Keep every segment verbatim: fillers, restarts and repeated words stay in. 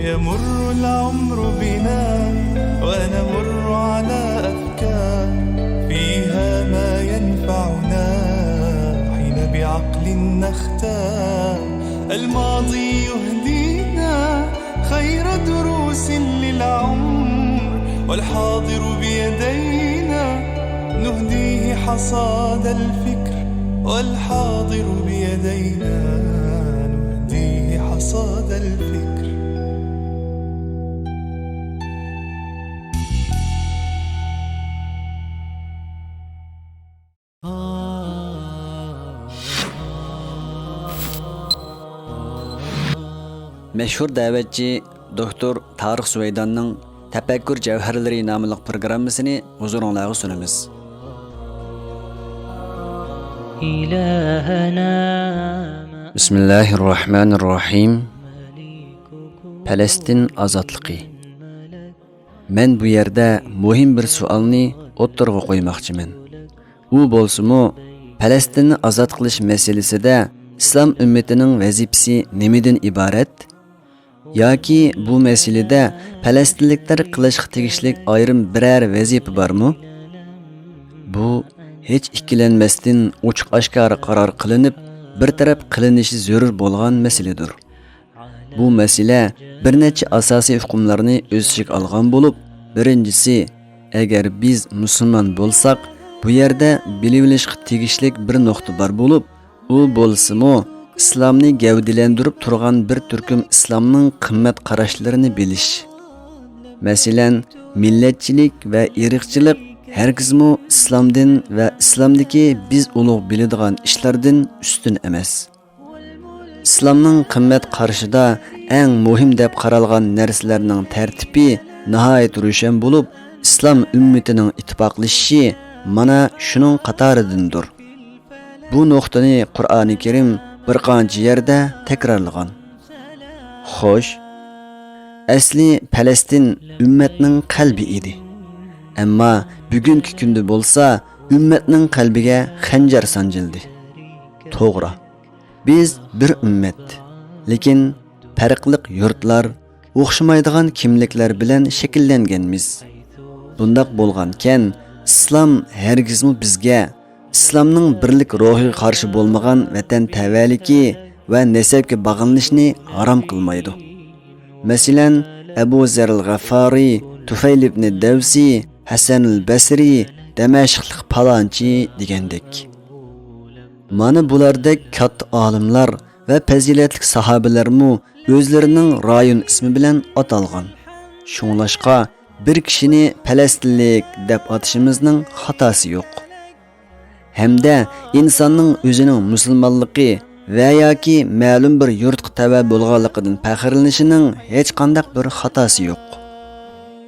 يمر العمر بنا ونمر على أفكار فيها ما ينفعنا حين بعقل نختار. الماضي يهدينا خير دروس للعمر، والحاضر بيدينا نهديه حصاد الفكر، والحاضر بيدينا نهديه حصاد الفكر. مەشھۇر دەۋەتچى دوكتور تارىق سۇۋەيداننىڭ تەپەككۇر جەۋھەرلىرى ناملىق پروگراممىسىنى ھۇزۇرۇڭلارغا سۇنىمىز. بىسمىللاھىررەھمانىررەھىم. پەلەستىن ئازادلىقى. مەن بۇ يەردە مۇھىم بىر سوئالنى ئوتتۇرىغا قويماقچىمەن. ئۇ بولسىمۇ، پەلەستىننى ئازاد قىلىش مەسىلىسىدە ئىسلام ئۈممىتىنىڭ ۋەزىپىسى نېمىدىن ئىبارەت؟ ياكى بۇ مەسىلىدە پەلەستىنلىكلەر قىلىشقا تېگىشلىك ئايرىم بىرەر ۋەزىپە بارمۇ؟ بۇ ھېچ ئىككىلەنمەستىن ئوچۇق-ئاشكارا قارار قىلىنىپ، بىر تەرەپ قىلىنىشى زۆرۈر بولغان مەسىلىدۇر. بۇ مەسىلە بىر نەچچە ئاساسىي ئۇقۇملارنى ئۆز ئىچىگە ئالغان بولۇپ، بىرىنچىسى، ئەگەر بىز مۇسۇلمان بولساق، بۇ يەردە بىلىۋېلىشقا تېگىشلىك بىر نۇقتا بار بولۇپ، ئۇ بولسىمۇ ئىسلامنى گەۋدىلەندۈرۈپ تۇرغان بىر تۈركۈم ئىسلامنىڭ قىممەت قاراشلىرىنى بىلىش. مەسىلەن، مىللەتچىلىك ۋە ئىرقچىلىق ھەرگىزمۇ ئىسلامدىن ۋە ئىسلامدىكى بىز ئۇلۇغ بىلىدىغان ئىشلاردىن ئۈستۈن ئەمەس. ئىسلامنىڭ قىممەت قارىشىدا ئەڭ مۇھىم دەپ قارالغان نەرسىلەرنىڭ تەرتىپى ناھايىتى روشەن بولۇپ، ئىسلام ئۈممىتىنىڭ ئىتتىپاقلىشىشى مانا شۇنىڭ قاتارىدىندۇر. بۇ نۇقتىنى قۇرئانى كەرىم بىر قانچە يەردە تەكرارلىغان. خوش، ئەسلى پەلەستىن ئۈممەتنىڭ قەلبى ئىدى. ئەمما بۈگۈنكى كۈندە بولسا ئۈممەتنىڭ قەلبىگە خەنجەر سانجىلدى. توغرا، بىز بىر ئۈممەت، لېكىن پەرقلىق يۇرتلار، ئوخشىمايدىغان كىملىكلەر بىلەن شەكىللەنگەنمىز. بۇنداق بولغانىكەن، ئىسلام ھەرگىزمۇ بىزگە ئىسلامنىڭ بىرلىك روھىغا قارشى بولمىغان ۋەتەنپەرۋەرلىكى ۋە نەسەبكە باغلىنىشنى ھارام قىلمايدۇ. مەسىلەن، ئەبۇ زەرىل غەففارى، تۇفەيل ئىبنى دەۋسى، ھەسەنۇل بەسرى، دەمەشقلىق پالانچى دېگەندەك. مانا بۇلاردەك كاتتا ئالىملار ۋە پەزىلەتلىك ساھابىلەرمۇ ئۆزلىرىنىڭ رايون ئىسمى بىلەن ئاتالغان. شۇڭلاشقا، بىر كىشىنى پەلەستىنلىك دەپ ئاتىشىمىزنىڭ خاتاسى يوق. ھەمدە ئىنساننىڭ ئۆزىنىڭ مۇسۇلمانلىقى ۋە ياكى مەلۇم بىر يۇرتقا تەۋە بولغانلىقىدىن پەخىرلىنىشىنىڭ ھېچقانداق بىر خاتاسى يوق.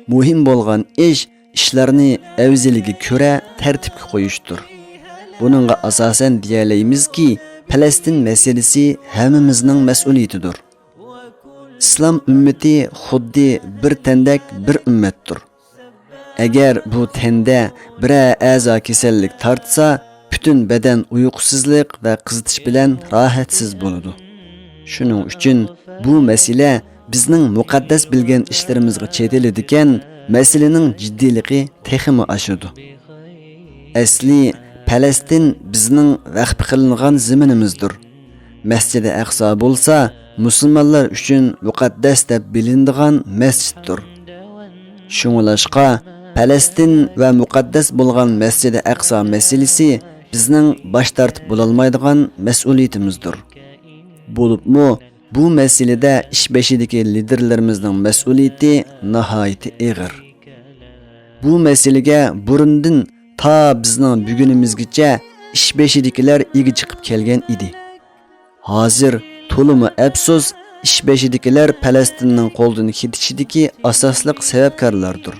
مۇھىم بولغان ئىش ئىشلارنى ئەۋزىلىگە كۆرە تەرتىپكە قويۇشتۇر. بۇنىڭغا ئاساسەن دېيەلەيمىزكى، پەلەستىن مەسىلىسى ھەممىمىزنىڭ مەسئۇلىيىتىدۇر. ئىسلام ئۈممىتى خۇددى بىر تەندەك بىر ئۈممەتتۇر. ئەگەر بۇ تەندە بىرەر ئەزا كېسەللىك تارتسا، پۈتۈن بەدەن ئۇيقۇسىزلىق ۋە قىزىتىش بىلەن راھەتسىز بولىدۇ. شۇنىڭ ئۈچۈن بۇ مەسىلە بىزنىڭ مۇقەددەس بىلگەن ئىشلىرىمىزغا چېتىلىدىكەن، مەسىلىنىڭ جىددىيلىقى تېخىمۇ ئاشىدۇ. ئەسلى پەلەستىن بىزنىڭ ۋەخپە قىلىنغان زېمىنىمىزدۇر. مەسچىدى ئەقسا بولسا مۇسۇلمانلار ئۈچۈن مۇقەددەس دەپ بىلىنىدىغان مەسچىتتۇر. شۇڭلاشقا پەلەستىن ۋە مۇقەددەس بولغان مەسچىدى ئەقسا مەسىلىسى بىزنىڭ باش تارتىپ بولالمايدىغان مەسئۇلىيىتىمىزدۇر. بولۇپمۇ بۇ مەسىلىدە ئىش بېشىدىكى لىدىرلىرىمىزنىڭ مەسئۇلىيىتى ناھايىتى ئېغىر. بۇ مەسىلىگە بۇرۇندىن تا بىزنىڭ بۈگۈنىمىزگىچە ئىش بېشىدىكىلەر ئىگە چىقىپ كەلگەن ئىدى. ھازىر تولىمۇ ئەپسۇس، ئىش بېشىدىكىلەر پەلەستىننىڭ قولدىن كېتىشىدىكى ئاساسلىق سەۋەبكارلاردۇر.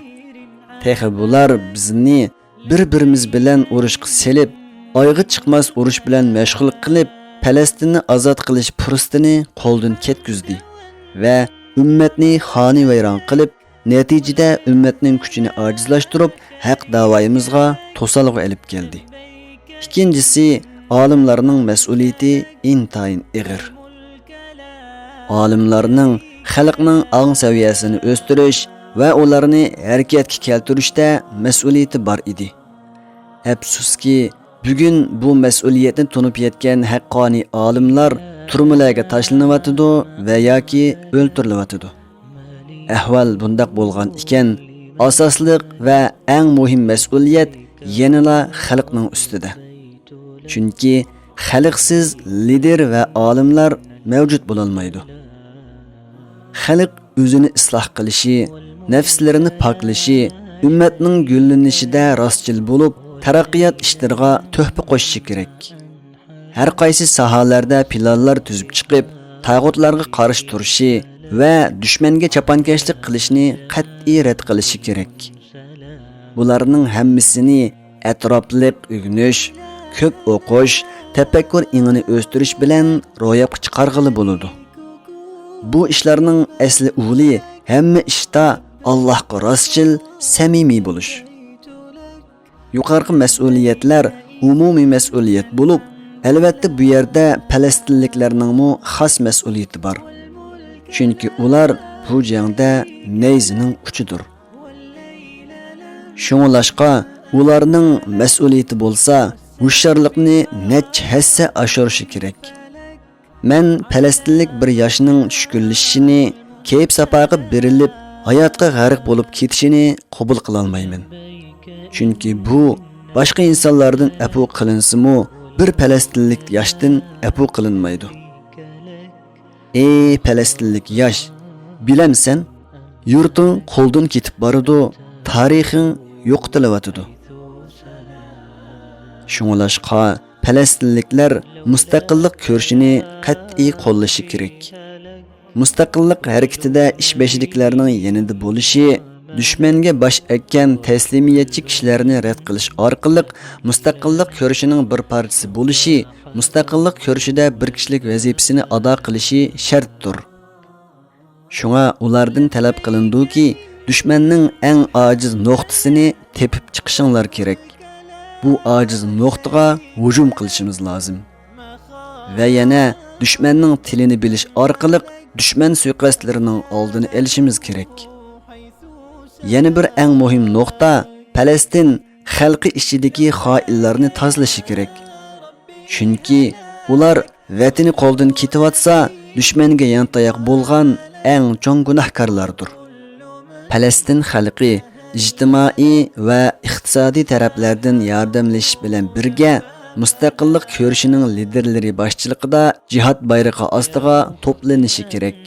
تېخى بۇلار بىزنى بىر-بىرىمىز بىلەن ئۇرۇشقا سېلىپ، ئايىغى چىقماس ئۇرۇش بىلەن مەشغۇل قىلىپ، پەلەستىننى ئازاد قىلىش پۇرسىتىنى قولدىن كەتكۈزدى ۋە ئۈممەتنى خانىۋەيران قىلىپ، نەتىجىدە ئۈممەتنىڭ كۈچىنى ئاجىزلاشتۇرۇپ، ھەق داۋايىمىزغا توسالغۇ ئېلىپ كەلدى. ئىككىنچىسى، ئالىملارنىڭ مەسئۇلىيىتى ئىنتايىن ئېغىر. ئالىملارنىڭ خەلقنىڭ ئاڭ سەۋىيەسىنى ئۆستۈرۈش ۋە ئۇلارنى ھەرىكەتكە كەلتۈرۈشتە مەسئۇلىيىتى بار ئىدى. ئەپسۇسكى، بۈگۈن بۇ مەسئۇلىيەتنى تونۇپ يەتكەن ھەققانىي ئالىملار تۈرمىلەرگە تاشلىنىۋاتىدۇ ۋە ياكى ئۆلتۈرۈلۈۋاتىدۇ. ئەھۋال بۇنداق بولغان ئىكەن، ئاساسلىق ۋە ئەڭ مۇھىم مەسئۇلىيەت يەنىلا خەلقنىڭ ئۈستىدە. چۈنكى خەلقسىز لىدېر ۋە ئالىملار مەۋجۇت بولالمايدۇ. خەلق ئۆزىنى ئىسلاھ قىلىشى، نەپسلىرىنى پاكلىشى، ئۈممەتنىڭ گۈللىنىشىدە راستچىل بولۇپ، تەرەققىيات ئىشلىرىغا تۆھپە قوشۇشى كېرەك. ھەر قايسى ساھەلەردە پىلانلار تۈزۈپ چىقىپ، تاغۇتلارغا قارشى تۇرۇشى ۋە دۈشمەنگە چاپانكەشلىك قىلىشنى قەتئىي رەت قىلىشى كېرەك. بۇلارنىڭ ھەممىسىنى ئەتراپلىق ئۆگىنىش، كۆپ ئوقۇش، تەپەككۇر ئېڭىنى ئۆستۈرۈش بىلەن روياپقا چىقارغىلى بولىدۇ. بۇ ئىشلارنىڭ ئەسلى ئۇلى ھەممە ئىشتا ئاللاھقا راستچىل، سەمىمىي بولۇش. يۇقىرىقى مەسئۇلىيەتلەر ئومۇمىي مەسئۇلىيەت بولۇپ، ئەلۋەتتە، بۇ يەردە پەلەستىنلىكلەرنىڭمۇ خاس مەسئۇلىيىتى بار. چۈنكى ئۇلار بۇ جەڭدە نەيزىنىڭ ئۇچىدۇر. شۇڭلاشقا ئۇلارنىڭ مەسئۇلىيىتى بولسا ھوشيارلىقنى نەچچە ھەسسە ئاشۇرۇشى كېرەك. مەن پەلەستىنلىك بىر ياشنىڭ چۈشكۈنلىشىشىنى، كەيپ-ساپاغا بېرىلىپ، ھاياتقا غەرق بولۇپ كېتىشىنى قوبۇل قىلالمايمەن. چۈنكى بۇ باشقا ئىنسانلاردىن ئەپۇ قىلىنسىمۇ، بىر پەلەستىنلىك ياشتىن ئەپۇ قىلىنمايدۇ. ئەي پەلەستىنلىك ياش، بىلەمسەن؟ يۇرتۇڭ قولدىن كېتىپ بارىدۇ، تارىخىڭ يوقىتىلىۋاتىدۇ. شۇڭلاشقا پەلەستىنلىكلەر مۇستەقىللىق كۈرىشىنى قەتئىي قوللىشى كېرەك. مۇستەقىللىق ھەرىكىتىدە ئىش بېشىدىكىلەرنىڭ يېنىدا بولۇشى، دۈشمەنگە باش ئەگكەن تەسلىمىيەتچى كىشىلەرنى رەت قىلىش ئارقىلىق مۇستەقىللىق كۈرىشىنىڭ بىر پارچىسى بولۇشى، مۇستەقىللىق كۈرىشىدە بىر كىشىلىك ۋەزىپىسىنى ئادا قىلىشى شەرتتۇر. شۇڭا ئۇلاردىن تەلەپ قىلىنىدۇكى، دۈشمەننىڭ ئەڭ ئاجىز نۇقتىسىنى تېپىپ چىقىشىڭلار كېرەك. بۇ ئاجىز نۇقتىغا ھۇجۇم قىلىشىمىز لازىم. ۋە يەنە دۈشمەننىڭ تىلىنى بىلىش ئارقىلىق دۈشمەن سۇيىقەستلىرىنىڭ ئالدىنى ئېلىشىمىز كېرەك. يەنە بىر ئەڭ مۇھىم نۇقتا، پەلەستىن خەلقى ئىچىدىكى خائىنلارنى تازىلىشى كېرەك. چۈنكى ئۇلار ۋەتىنى قولدىن كېتىۋاتسا، دۈشمەنگە يانتاياق بولغان ئەڭ چوڭ گۇناھكارلاردۇر. پەلەستىن خەلقى ئىجتىمائىي ۋە ئىقتىسادىي تەرەپلەردىن ياردەملىشىش بىلەن بىرگە، مۇستەقىللىق كۈرىشىنىڭ لىدېرلىرى باشچىلىقىدا جىھاد بايرىقى ئاستىغا توپلىنىشى كېرەك.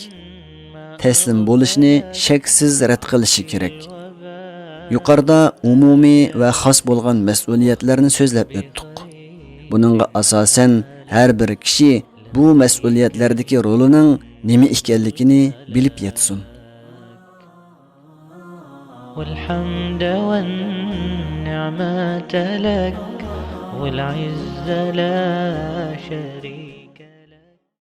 تەسلىم بولۇشنى شەكسىز رەت قىلىشى كېرەك. يۇقىرىدا ئومۇمىي ۋە خاس بولغان مەسئۇلىيەتلەرنى سۆزلەپ ئۆتتۇق. بۇنىڭغا ئاساسەن، ھەر بىر كىشى بۇ مەسئۇلىيەتلەردىكى رولىنىڭ نېمە ئىكەنلىكىنى بىلىپ يەتسۇن. والحمد والنعمة لك والعز لا شريك